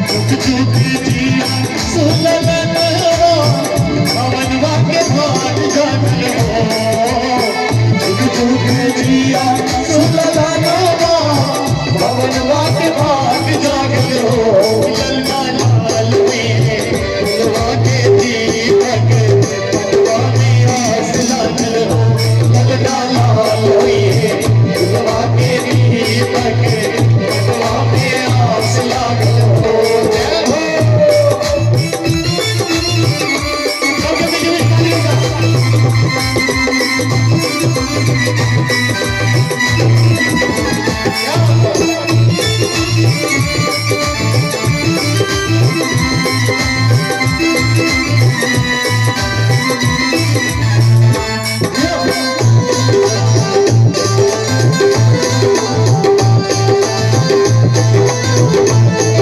जुग जुग जिया सुललनवा, भवनवा के भाग जागल हो। जुग जुग जिया सुललनवा, भवनवा के भाग जागल हो। ललना लाल हुई फुलवा के दीपक, मनवा में आस लागल हो। ललना लाल हुई फुलवा के दीपक, मनवा में आस लागल हो।